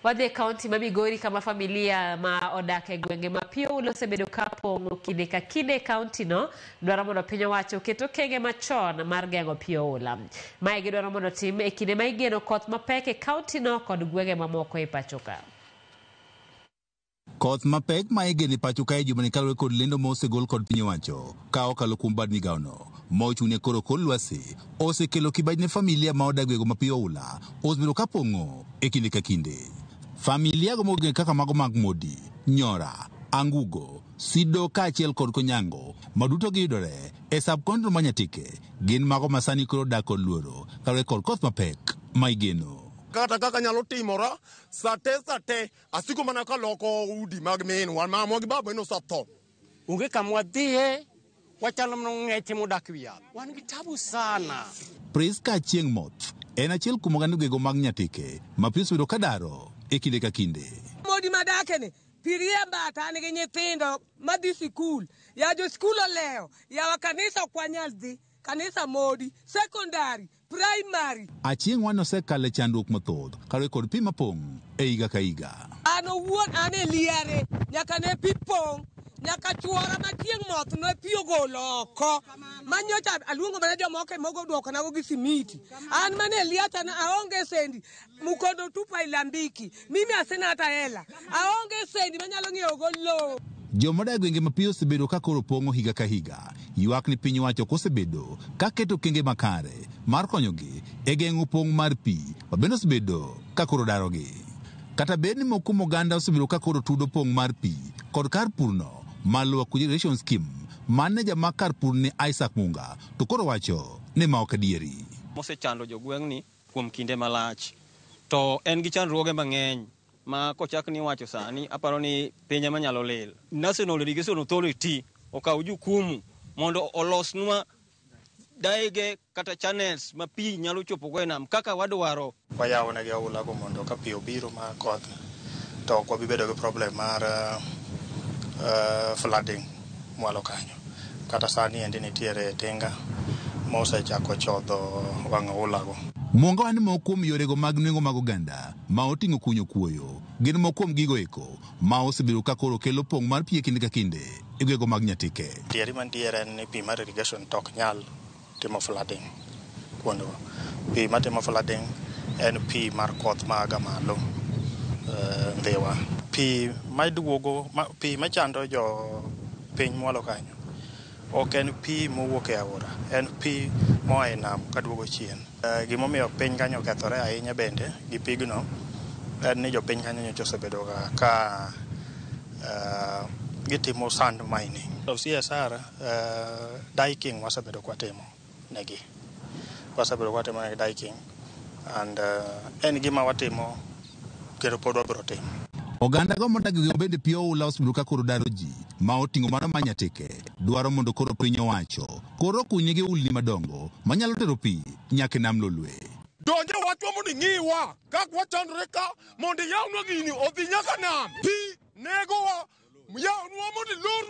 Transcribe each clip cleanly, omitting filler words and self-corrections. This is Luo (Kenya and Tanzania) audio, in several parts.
Wadhi e kaunti ma Migori kama familia ma odak e gwenge ma pi oula osebedo ka pong'o kinde ka kinde e kaunti no dwaro mondo piny owacho oket okenge machon mar geng'o pi oula. Mae gidwaro mondo otim e kinde ma igeno koth mapek e kaunti no kod gwenge mamoko e pacho ka. Koth mapek ma igeno e pacho kae jumani kaluwore kod lendo ma osegol kod piny owacho ka okalo kuom bad migawono ma ochung' ne koro kor lwasi osekelo kibaji ne familia ma odak gwego ma pi oula osebedo ka pong'o e kinde ka kinde. Familia go mogeng' kaka mago mag Modi, Nyora, Angugo, Sido kaachiel kod Konyango ma duto giyudore e sub county ma Nyatike gin mago ma sani koro dak kod luoro kaluwore kod koth mapek ma igeno. Kata kaka nyalo timora sate sate asiko mana kaloko udi mag minwa mamwa gi baba nosetho. Onge kama wadhiye, wachalo mana ng'eche modak wi yath. Wan gi tabu sana. Priska Achieng' Moth en achiel kuom oganda gwego mag Nyatike ma pi osebedo ka daro e kinde ka kinde. Modi madakeni, pi riemba to an gi nyithindo madhi sikul. Ya jo sikul olewo, yawa kanisa ok wanyal dhi. Kanisa Modi, secondary, primary. Achieng' wan osekalo e chandruok mathoth kaluwore kod pi mapong' e higa ka higa. An owuon an e liare nyaka ne pi pong' nyaka chuora ma chieng' moth ne pi ogolo oko ma nyocha aluongo mana jomoko emogo oduokonago gi simiti. An mana e liacha na aonge sendi mukondo tupa ilambiki mimi asina hata hela aonge sendi manyalo ng'iewogo lowo. Joma odak e gwenge ma pi osebedo ka koro pong'o higa ka higa ywak ni piny owacho ok osebedo ka keto okenge makare mar konyogi e geng'o pong' mar pi ma bende osebedo ka koro darogi. Kata bed ni moko kuom oganda osebedo ka koro tudo pong' mar pi kod kar purno mar Lower Kuja Irrigation Scheme mane jamak kar pur ni Isaac Munga to koro wacho ni ma ok adieri. Mosechando jogweng'ni kuom kinde malach to en gi chandruoge mang'eny ma kochak ni wacho sani aparo ni piny ema nyalo lil. National Irrigation Authority okaw jukumu mondo olosnwa daige kata channels ma pi nyalo chopo go e nam kaka wadwaro. Wayawo negi oula go mondo ka pi obiro ma koth to ok wabi bedo gi problem mar flooding mwalo kanyo. Kata sani endi nitiere tinga mosechako chodho wang' oula go. Munga wacho ni moko kuom yorego mag nweng'o mag oganda ma oting'o kunyo kuoyo gin moko kuom gigo eko ma osebedo ka koro kelo pong' mar pi e kinde ka kinde e gwego mag Nyatike. Adieri mantiere en ni pi mar irrigation to ok nyal timo flooding kuondego. Pi matimo flooding en pi mar koth ma aga malo Ndhiwa. Pi maduogo, pi machando jo piny mwalo kanyo ok en pi mowuok e aora, en pi moa e nam kaduogo chien. Gimomiyo piny kanyo okethore ahinya bende gi pigno en ni jopiny kanyo nyocha osebedo ka gitimo sand mining. CSR diking wasebedo kwatimo negi. Wasebedo kwatimo negi diking and en gima watimo kendo pod wabiro timo. Oganda go modak e gwenge bende pi oula osebedo ka koro daro ji ma oting'o mano ma Nyatike dwaro mondo koro piny owacho koro okunygi ulni madongo manyalo tero pi nyaka e nam Lolwe. Donje wachwa mondo ing'iwa kaka wachandore ka mondo iyawnwa gini odhi nyaka nam. Pi negowa yawnwa mondo ilor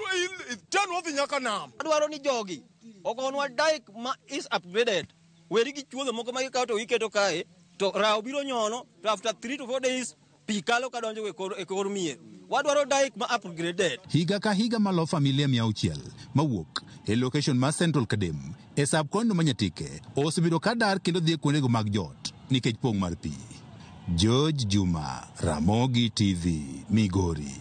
itenwa odhi nyaka nam. Adwaro ni jogi ogonwa dike ma is upgraded. Weri gi chuodho moko ma gikawo to giketo kae to rawo biro nyono to after 3 to 4 days pi kalo kadonjo e kor mier. Wadwaro dike ma upgraded. Higa ka higa malo familia 600 mawuok e location mar Central Kadem e sub county ma Nyatike osebedo ka dar kendo dhi e kuondego mag jot nikech pong' mar pi. George Juma, Ramogi TV, Migori.